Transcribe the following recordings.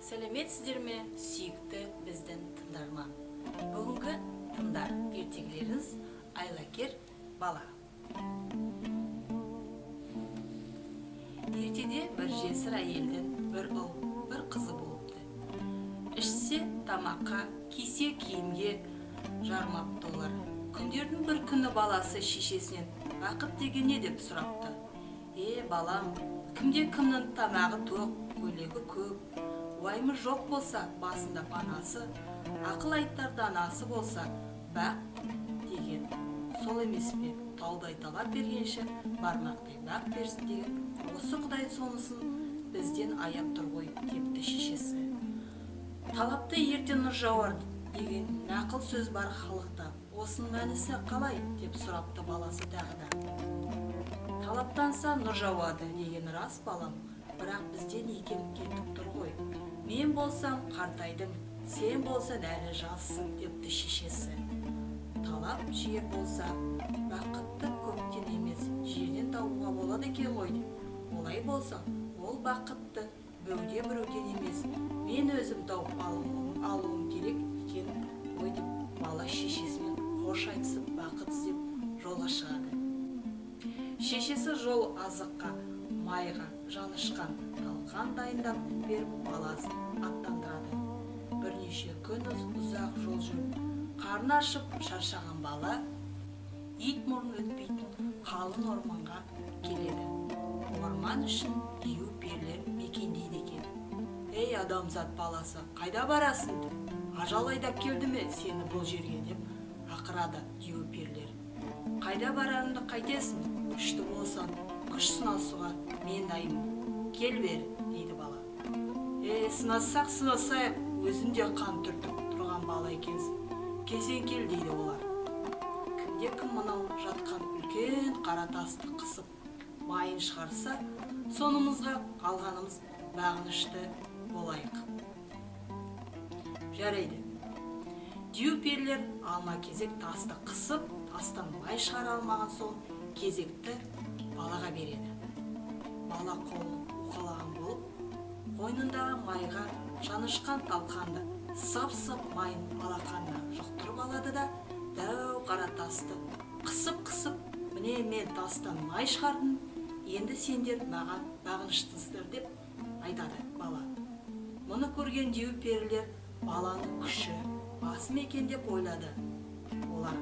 Сәлеметсіздер ме, сүйікті біздің тыңдарман! Бүгінгі тыңдар ертегілеріңіз «Айлакер бала». Ертеде бір жесір әйелдің бір ұл, бір қызы болыпты. Ішсе тамаққа, кисе киімге жарымапты олар. Күндердің бір күні баласы шешесінен: «Бақыт деген не?» – деп сұрапты. «Е, балам, кімде кімнің тамағы тоқ, көйлегі көп, уайымы жоқ болса, басында панасы, ақыл айтар данасы болса, бақ деген сол емес пе? Таудай талап бергенше, бармақтай бақ берсін деген осы. Құдай сонысын бізден аяп тұр ғой», – депті шешесі. «Талапты ерте нұр жауар деген нақыл сөз бар халықта. Осының мәнісі қалай?» – деп сұрапты баласы тағы да. «Талаптанса, нұр жауады деген рас, балам, бірақ бізден икем кетіп тұр ғой. Мен болсам қартайдым, сен болсаң әлі жассың», – депті шешесі. «Талап жігер болса, бақытты көктен емес, жерден табуға болады екен ғой. Олай болса, ол бақытты бөгде біреуден емес, мен өзім тауып алуым керек екен ғой», – деп бала шешесімен қош айтысып, бақыт іздеп жолға шығады. Шешесі жол азыққа майға жанышқан талқан дайындап беріп, баласын аттандырады. Бірнеше күн ұзақ жол жүріп, қарны ашып шаршаған бала ит мұрын өтпейтін қалың орманға келеді. Орман ішін дию перілер мекендейді екен. «Ей, адамзат баласы, қайда барасың? Ажал айдап келді ме сені бұл жерге?» – деп ақырады дию перілер. «Қайда барарымды қайтесің? Күшті болсаң, күш сынасуға мен дайынмын, кел бері», – дейді бала. «Е, сынассақ, сынасайық, өзің де қан түртіп тұрған бала екенсің, келсең кел», – дейді олар. «Кімде кім мынау жатқан үлкен қара тасты қысып, майын шығарса, сонымызға қалғанымыз бағынышты болайық». «Жарайды». Дию перілер алма кезек тасты қысып, тастан май шығара алмаған соң, кезекті балаға береді. Бала қолын уқалаған болып, қойнындағы майға жанышқан талқанды сып-сып майын алақанына жұқтырып алады да, дәу қара тасты қысып-қысып, «Міне, мен тастан май шығардым, енді сендер маған бағыныштысыздар», – деп айтады бала. Мұны көрген дию перілер баланың күші басым екен деп ойлады. Олар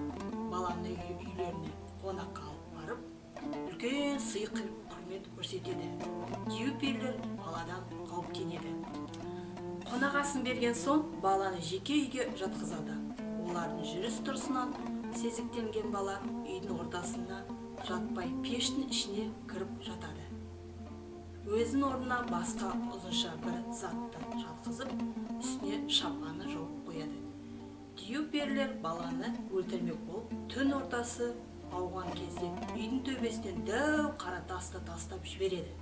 баланы үйлеріне қонаққа алып барып, үлкен сый құрмет көрсетеді. Дию перілер баладан қауіптенеді. Қонақ асын берген соң, баланы жеке үйге жатқызады. Олардың жүріс тұрысынан сезіктенген бала үйдің ортасына жатпай, пештің ішіне кіріп жатады. Өзінің орнына басқа ұзынша бір затты жатқызып, үстіне шапаны жауып қояды. Дию перілер баланы өлтірмек болып, түн ортасы ауған кезде үйдің төбесінен дәу қара тасты тастап жібереді.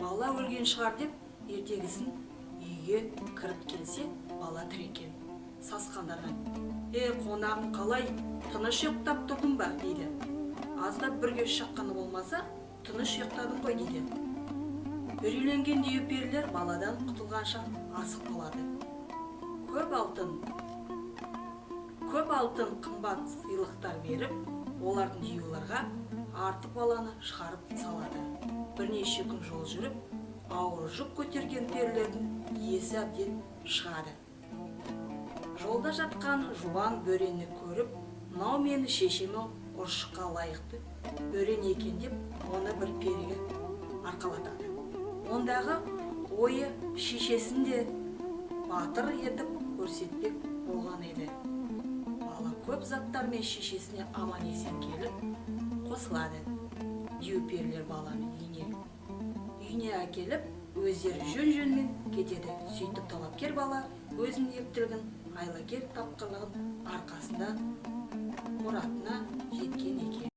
Бала өлген шығар деп, ертегісін үйге кіріп келсе, бала тірі екен. Сасқандарынан: «Е, қонағым, қалай, тыныш ұйықтап тұрдың ба?» – дейді. «Аздап бүрге шаққаны болмаса, тыныш ұйықтадым ғой», – дейді. Үрейленген дию перілер баладан құтылғанша асық болады. Көп алтын, қымбат сыйлықтар беріп, олардың диюларға артық баланы шығарып салады. Бірнеше күн жол жүріп, ауыр жүк көтерген перілердің есі әбден шығады. Жолда жатқан жуан бөрені көріп, «Мынау мені шешеме ұршыққа лайықты бөрен екен» деп, оны бір періге арқалатады. Ондағы ойы шешесін де батыр етіп көрсетпек болған еді. Бала көп заттармен шешесіне аман есен келіп қосылады. Дию перілер баланы үйіне әкеліп, өздері жөн жөнмен кетеді. Сөйтіп, талапкер бала өзінің ептілігін, айлакер тапқырлығын арқасында мұратына жеткен екен.